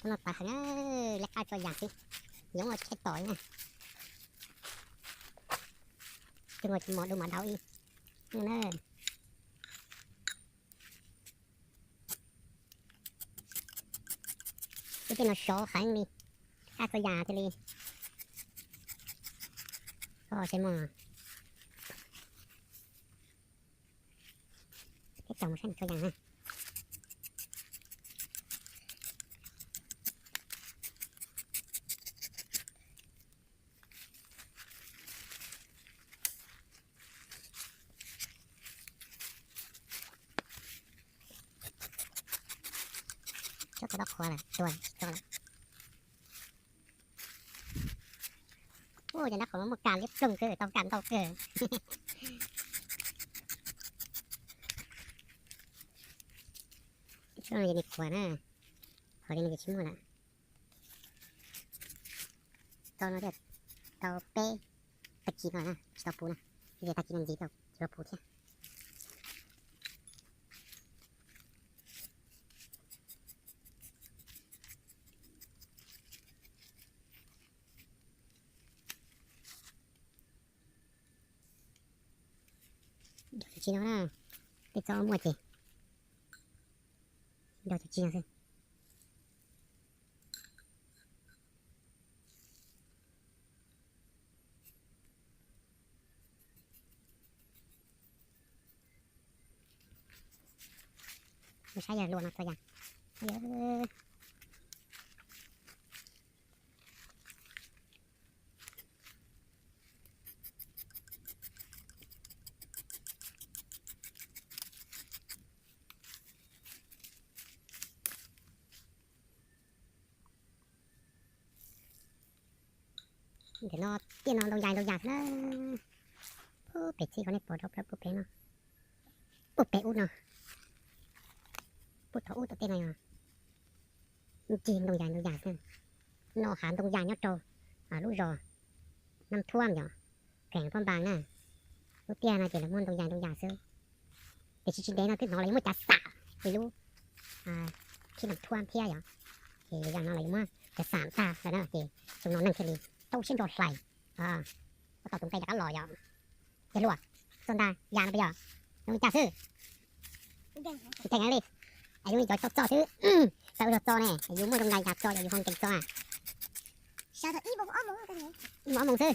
Tub no tawv heev, liab qab tso yas xwb, yoov ua tsheb tom na. Twb ua tsis mos dua mos dau ib na. Lub tej no sov heev li, qab tso yas thiaj li koj tsis mos. Peb tau mus saib nws tso yas na. Tsob tau dob qhuav lawm, tua tsis tau lawm. Ua cas nrab qhuav muaj kas liab ploog kawg, tau kas ntau kawg. Tsob no ces nws qhuav na, qhuav li no ces tsis muaj lawm. Tau no thiaj tau peb tag kis no na, tsis tau puv na, tag kis no ntxiv tau tsis tau puv thiab. Nrog cov tsis no na, tej tsob muaj ces nrog cov tsis no xwb. Mus saib yawg luam no tso yas. Ntawm no tiaj no ntoo yas ntoo yas xwb na. Pem txhij qhov nej pom rau plaws pem no, pem ub no, pem thaum ub tom tej no yog ncig ntoo yas ntoo yas xwb. No hav ntoo yas nyob rau lub zos Nab Thuam yom, kheem Phab Npas na. Lub tiaj no ces lawv muaj ntoo yas ntoo yas xwb. Tiam sis tsis ntev no twb hnov lawv yuav muaj cav xam li lub Khib Nab Thuam thiab yom. Ces yam no lawv yuav muab cav xam tag lawm na ces xyoo no neeg thiaj li tau siab ntso hlais, ua tau tus nqe rov qab los yom. Yog luag txog ntag yas no puas yog zoo li cas xwb? Nkees li, es zoo li cov tso txo xwb. Txawm ua txog txo ne, yus muaj zoo li yas txo yog yus ho nkees txo na. Ib moos ob moos xwb,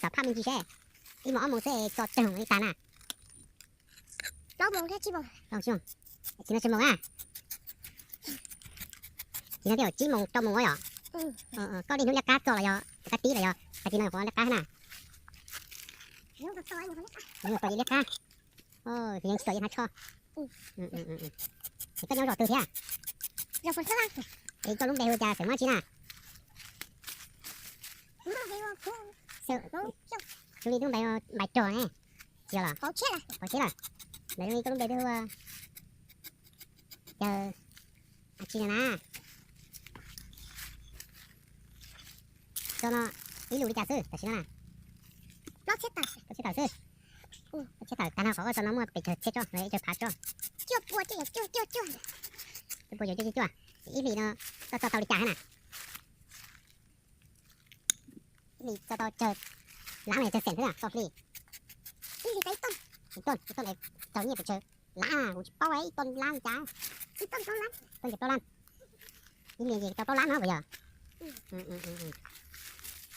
xav phaj me ntsis seb, ib moos ob moos xwb tso tsawg li tag na. Tsis no tsawg moos na? Tsis no twb yog tsib moos rau moos yom. Koj dej hnub liab qab txo los yog kab tib los yog kab tib no qhuav liab qab na? Yeej txom yeej liab qab. Yeej txom yeej hnav tsho. Es koj nyob zos twg thiab? Es koj lub npe hu cas xeem Hmoob tsi na? Zoo li lub npe Npais Rog ne. Tsis yog los? Pov Tshiab lawm. Ntawm zoo li koj lub npe twb hu cas tsi na? Tso no ib lus li cas xwb tam sim no na? Plaub txhiab tawm xwb. Plaub txhiab tawm tag no qhov koj tso no muaj pes tsawg txhiab tsob los ib tsawg phav tsob? Cuaj pua cuaj cuaj cuaj. Ib hlis no koj tso tau li cas thiab na? Ib hlis tso tau tsawg lab no tsawg xees xwb na tau hli? Ib hlis tau ib tooj. Ib tooj, ib tooj tau nyiaj pes tsawg lab? Kuv tsis paub ib tooj lab li cas. Ib tooj tau plaub lab. Ib hlis ces tau plaub lab no puas yog?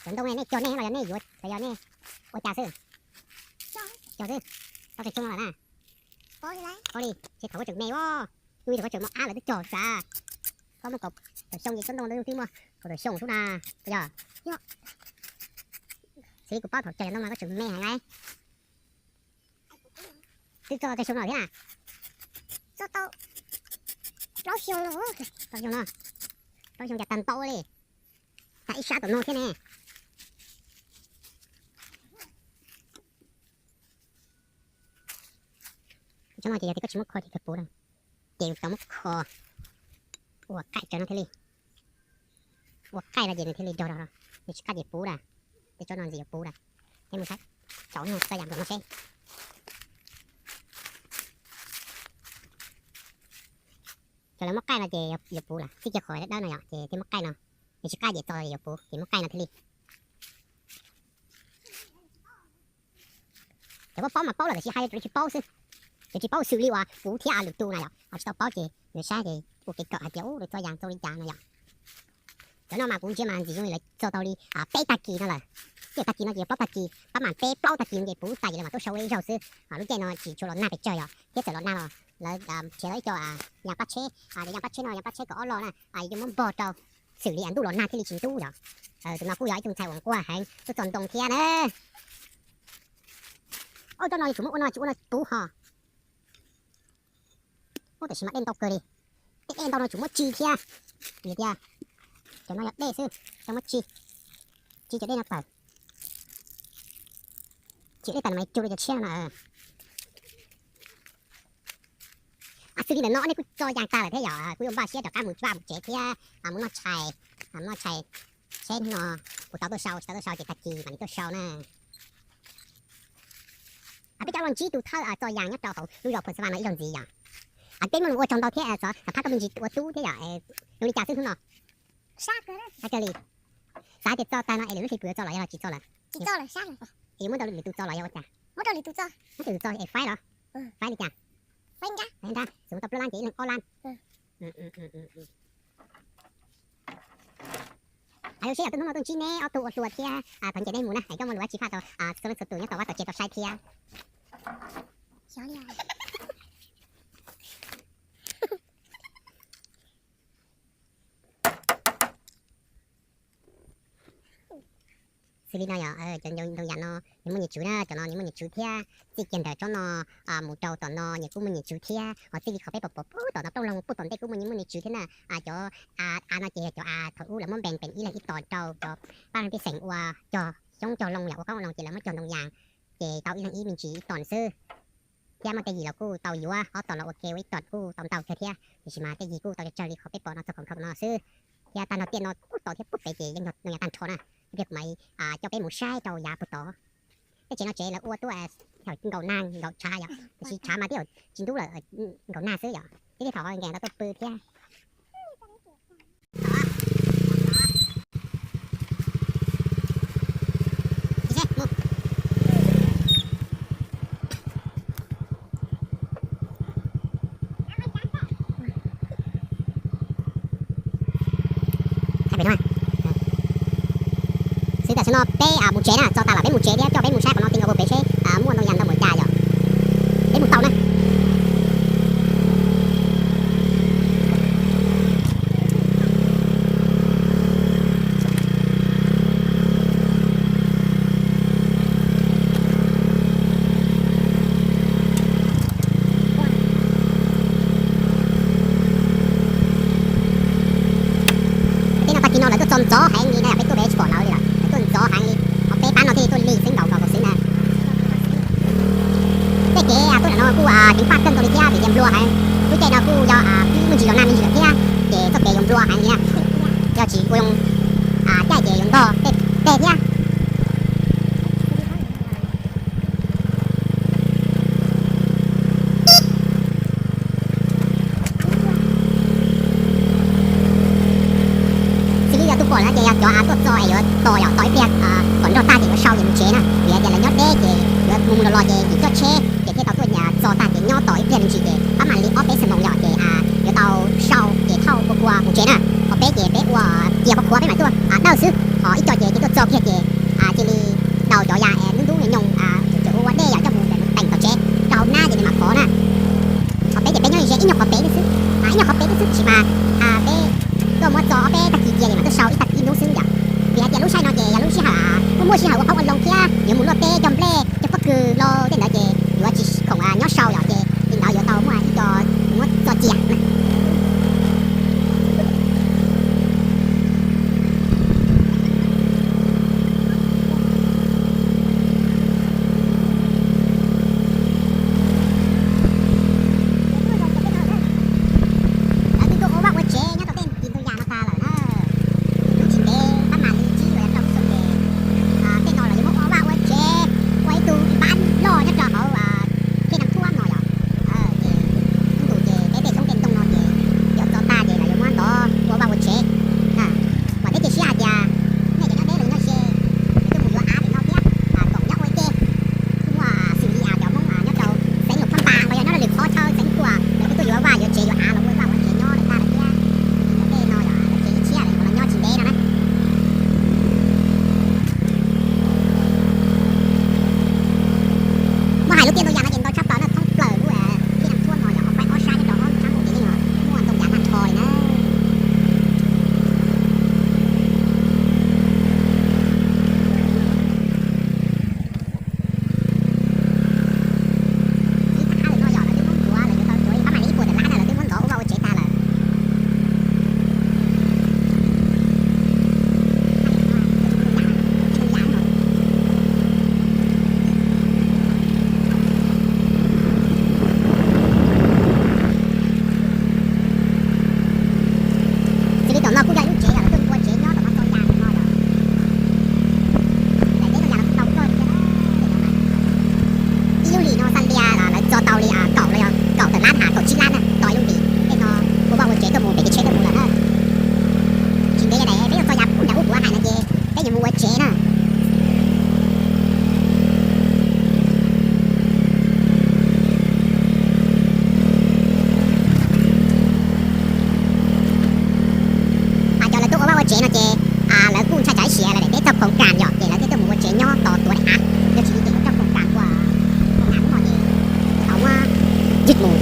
Cov ntoo nej cog nej los yog nej yuav los yog nej ua cas xwb? Cog xwb. Tau tsawg xyoo no lawm na? Pab li, ces thaum koj tseem me os, tub thaum koj tseem mos ab lawv twb cog sav. Koj muaj kaum tawm xyoo ces tsob ntoo ntawd twb muaj kaum tawm xyoo xwb na, puas yog? Xws li kuv paub thaum cog cov ntoo no koj tseem me heev lauj. Twb txog tsawg xyoo no thiab na? Tau plaub xyoo no, plaub xyoo cas tag ntau li, tag ib sab tom no thiab ne. Tsob no ces yog tias koj tsis muab kho ces kawg puv lawm, ces yus tau muab kho ua qaij raws no thiaj li, ua qaij no ces nws thiaj li dog, nws tsis qab ces puv lawm. Tej tsob no ntxiv yuav puv lawm. Peb mus saib, tsaus no txawj yam nkaus no seb. Cov lawv muab qaij no ces yuav puv lawm, txij kiag qhov dawb no yom, ces thiaj muab qaij no. Yog tsis qaij ces txo yuav puv, ces muab qaij no thiaj li. Cov paub paub mas paub lawm, tiam sis hais rau cov tsis paub xwb, cov tsis paub xws li uas kuv thiab lwm tus na yom, ho tsis tau paub ces yuav saib ces ua kev kawm hais tias ua txo yas txo li cas no yom. Cov no mas kuv ntsia mas ntxim zoo li lawv txo tau li peb tag kis no lawm. Tej tag kis no ces plaub tag kis, pab mam peb plaub tag kis no ces puv tas ces lawv mam tuaj sau ua ib zaug xwb. Lub caij no tsis tshua los nag pes tsawg yom, thiab txawm los nag los lawv nrhiav tau ib co yas paj tsheb, yas paj tsheb no yas paj tsheb kaum ob loj na, yuav muab npog rau, xws li ntuj los nag thiaj li tsis ntub yom. Tus no kuj yog ib tug ntxhais uas nquag heev tuaj txo ntoo thiab na. Oj, tsob no yuav tsum muab ua no, tsis ua no puv ho. Oj, tam sim mas dej ntau kawg li. Tej dej ntau no tsum muab tsi thiab. Vim tias cov no yog dej xwb, coj muab tsi, tsi cov dej no tawm. Tsi dej tawm no mas cug rau cov tshiab no na. Xws li ntawm no nej kuj txo yas tag lawm thiab yom, kuj yuav npaj siab rov qab mus vaj mus tsev thiab, mus noj tshais, mus noj tshais seb hnub no puas tau tuaj sau, tsis tau tuaj sau ces tag kis mam li tuaj sau na. Peb cov los ntsib tus thawj txo yas nyob rau hauv lub zos Phoos Xas Vas no ib zaug ntxiv yom. Peb muaj lus ua tsaug ntau thiab, xav pab koj me ntsis ua tub thiab yom. Zoo li cas xwb hnub no? Kawg li. Xav tias txo tag no es lwm lub hli puas yuav txo los yog tsis txo lawm? Es yuav muab rau lwm tus txo los yog ua cas? Muab rau lwm tus txo es faib los? Faib li cas? Faib nrab, txawm muab tau plaub lab ces ib leeg ob lab. Zoo siab yog tuaj hnub no tuaj ntsib neb ob tug ua hluas thiab thov ncaim nej mus na, es coj muaj lus dab tsi faj tau txhua leej txhua tus nyob tom vaj tom tsev tau saib thiab. Xws li no yog cov ntoo yas no nyias muaj nyias tswv na, cov no nyias muaj nyias tswv thiab. Txij kiag ntawm tsob no mus rau tom no nyias kuj muaj nyias tswv thiab. Ho txij li qhov peb pom pom puag tom no plooj loog puag tom ntej kuj muaj nyias muaj nyias tswv thiab na. Cov av no ces yog cov av thaum ub lawv muab npees npees ib leeg ib tos rau cov pab pej xeem ua cog xyoob cog loo yom, ua qoob ua loo ces lawv muab cog ntoo yas ces tau ib leeg ib me ntsis ib tos xwb. Thiab muaj tej yim los kuj tau yuav ob tos los ua ke ua ib tos kuj tau ntau kawg thiab, tiam sis mas tej yim kuj tau tsawg tsawg li qhov peb pom no txog khoom khaum no xwb. Thiab tag nrho tiaj no puag tod thiab puag pem ces yeej yog ntoo yas tag nrho na. Ib pliag kuv mam coj peb mus saib rau yav puag tod. Tej tsev no tsev lawv ua tuaj thaum nkaum nag nkaum tshav yom, tiam sis tshav mas twb tsis ntub lawm, nkaum nag xwb yom, thiab thaum nkees tau tuaj pw thiab. Xwb tam sim no peb mus tsev na, txo tas lawm peb mus tsev thiab, coj peb mus saib qhov no ti nkaus puag pem seb muaj ntoo yas ntau npaum cas yom. Peb mus tau na. Tej no tag kis no lawv tuaj txo ntxov heev li na, peb tuaj peb tsis pom lawv li lawm, lawv tuaj ntxov heev li. Ho peb pab no thiaj tuaj lig xwb, nkaum nkaus xwb na. Tej kev tuaj ntawm no kuj ceev faj kawg nkaus li thiab vim tias nplua heev. Lub caij no kuj yog muaj ntsis los nag me ntsis lawm thiab, ces txoj kev yuav nplua heev li na. Yog tsis ua zoo caij ces yuav ntog tej teg thiab. Xws li yog tus pom no ces yog cov av tuaj txo es yuav tos yom, tos ib pliag kom nrog tag ces yuav sau ces mus tsev na. Vim tias lawv nyob deb ces yuav mus mus los los ces yim coj tsheb ces thiaj tau tuaj txo tag ces nyob tos ib pliag me ntsis ces pab mam li ob peb xuab moos yom ces yuav tau sau ces thauj kua kua mus tsev na. Ho peb ces peb ua cia qhuav qhuav peb mam tuaj dawj xwb, ho ib co ces cia tuaj txo kiag ces cia li daus cov yas ntub ntub nyoos nyoos, tseem ua ua dej yom, coj mus teem tom tsev rau hauv nab ces nws mam phov na. Ho peb ces peb nyob ze ib nyuag qhov pem xwb, ib nyuag qhov pem xwb, tab sis mas peb tuaj muab txo ob peb tag kis cia ces mam tuaj sau ib tag kis ib hnub xwb yom. Vim hais tias lub sij hawm no ces yog lub sij hawm muaj muaj sij hawm ua qoob ua loo thiab yuav mus luaj teb cog nplej cog pob kws los tej ntawd ces yuav tsis khoom nyob sau yom, ces li ntawd yuav tau muaj ib co muab txo cia. Yij Hmoo